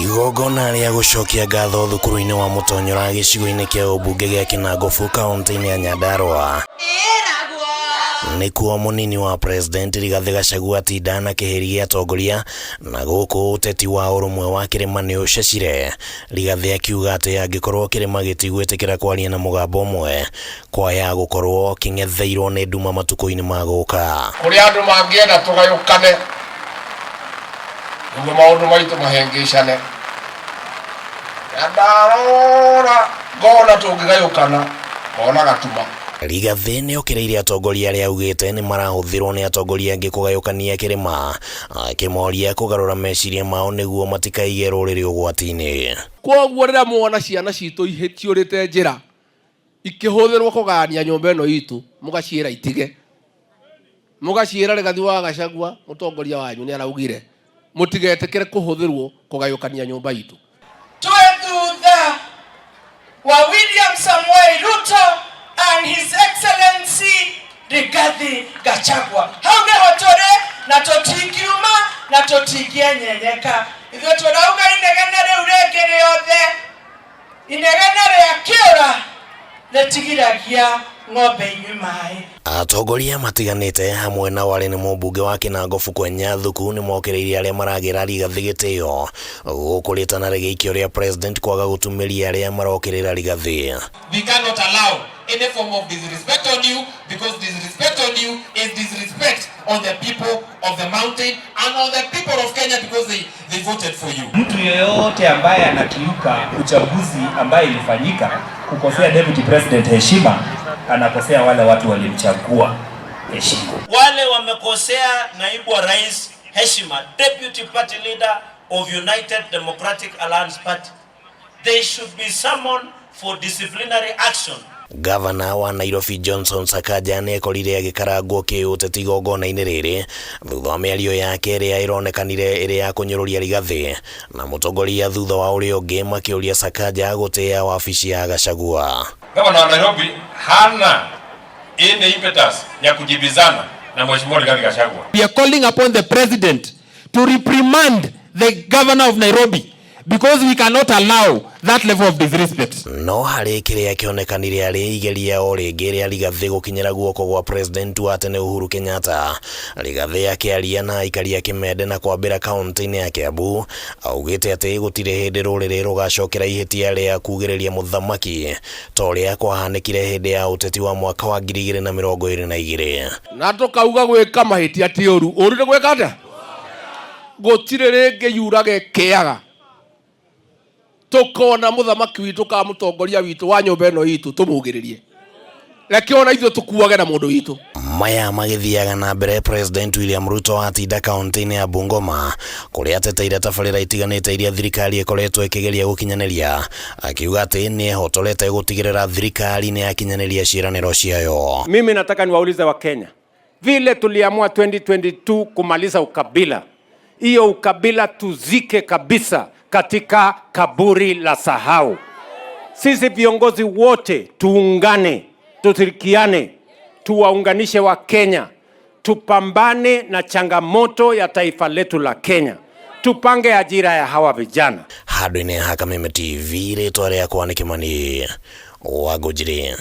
Igongona rĩa gũcokia ngatho thukuru-inĩ wa Mũtonyora gĩcigo-inĩ kĩa ũmbunge gĩa Kinangofu kaunti-inĩ ya Nyandarua nĩkuo mũnini wa president Rigathĩ Gachagua atinda na kĩhĩri gĩa atongoria na gũkũ ũteti wa ũrũmwe wa kĩrĩma nĩ ũcecire. Rigathĩ akiuga atĩ angĩkorwo kĩrĩma gĩtigwĩtĩkĩra kwaria na mũgambo ũmwe kwaya gũkorwo kĩng'etheirwo nĩ nduma matukũ-inĩ ma gũka. Kũrĩ andũ mangĩenda tũgayũkane nĩguo maũndũ maitũ mahengecane, na ndarora ngona tũngĩgayũkana ngona gatuma. Rigathĩ nĩ okĩrĩire atongoria arĩa augĩte nĩ marahũthĩrwo nĩ atongoria angĩ kũgayũkania kĩrĩma, akĩmoria kũgarũra meciria mao nĩguo matikaige rũrĩrĩ ũgwati-inĩ. Kwoguo rĩrĩa muona ciana citũ ciũrĩte njĩra ikĩhũthĩrwo kũgayania nyũmba ĩno itũ, mũgaciĩra itige, mũgaciĩra Rigathi wa Gachagua mũtongoria wanyu nĩ araugire mũtigetĩkĩre kũhũthĩrwo kũgayũkania nyũmba itũ. Twĩ thutha wa William Samoei Ruto and His Excellency Rigathi Gachagua. Hau nĩho tũrĩ na tũtingiuma na tũtingĩenyenyeka. Ithuĩ tũrauga inegene rĩu rĩngĩ rĩothe, inegene rĩa kĩũra rĩtigiragia ng'ombe inyue maĩ. Atongoria matiganĩte hamwe na warĩ nĩ mũmbunge wa Kinangofu Kwenya Thuku nĩ mokĩrĩire arĩa maragĩra Rigathĩ gĩtĩo gũkũ rĩtana rĩgĩikio rĩa president kwaga gũtumĩria arĩa marokĩrĩra Rigathĩ. We cannot allow any form of disrespect on you, because disrespect on you is disrespect on the people of the mountain and on the people of Kenya, because they voted for you. Mtu yeyote ambaye anakiuka uchaguzi ambaye ilifanyika, kukosea deputy president heshima, anakosea wale watu walimchagua heshima. Wale wamekosea naibu wa rais heshima, deputy party leader of United Democratic Alliance Party, they should be summoned for disciplinary action. Gavana wa Nairobi Johnson Sakaja nĩ ekorire agĩkarangwo kĩũteti igongona-inĩ rĩrĩ thutha wa mĩario yake ĩrĩa ĩronekanire ĩrĩ ya kũnyũrũria Rigathĩ na mũtongoria thutha wa ũrĩa ũngĩ makĩũria Sakaja gũtĩĩa wabici ya Gachagua. Gavana wa Nairobi hana any impetus ya kujibizana na Mheshimiwa Rigathi Gachagua. We are calling upon the president to reprimand the governor of Nairobi, because we cannot allow that level of disrespect. No harĩ kĩrĩa kĩonekanire arĩ igeria o rĩngĩ rĩa Rigathĩ gũkinyĩra guoko gwa president wa tene Uhuru Kenyatta. Rigathĩ akĩaria na aikari a Kĩmende na kwambĩra kaunti-inĩ ya Kiambu augĩte atĩ gũtirĩ hĩndĩ rũrĩrĩ rũgacokera ihĩtia rĩa kugĩrĩria mũthamaki ta ũrĩa kwahanĩkire hĩndĩ ya ũteti wa mwaka wa 2022. Na tũkauga gwĩka mahĩtia ti ũru, ũru nĩ gwĩka atĩa? Gũtirĩ rĩngĩ yurage kĩaga tũkona mũthamaki witũ kana mũtongoria witũ wa nyũmba ĩno itũ tũmugĩrĩrie, reke ona ithuĩ tũkuage na mũndũ witũ. Maya magĩthiaga na mbere, President William Ruto atinda kaunti-inĩ ya Bungoma kũrĩa ateteire tabarĩra itiganĩte iria thirikari ĩkoretwo ĩkĩgeria gũkinyanĩria, akiuga atĩ nĩ ehotorete gũtigĩrĩra thirikari nĩ yakinyanĩria ciĩranĩro ciayo. Mimi nataka niwaulize Wakenya, vile tuliamua 2022 kumaliza ukabila, hiyo ukabila tuzike kabisa katika kaburi la sahau. Sisi viongozi wote tuungane, tushirikiane, tuwaunganishe Wakenya, tupambane na changamoto ya taifa letu la Kenya, tupange ajira ya hawa vijana. Handũ-inĩ ha Kameme TV, rĩtwa rĩakwa nĩ Kĩmani Wangũnjiri.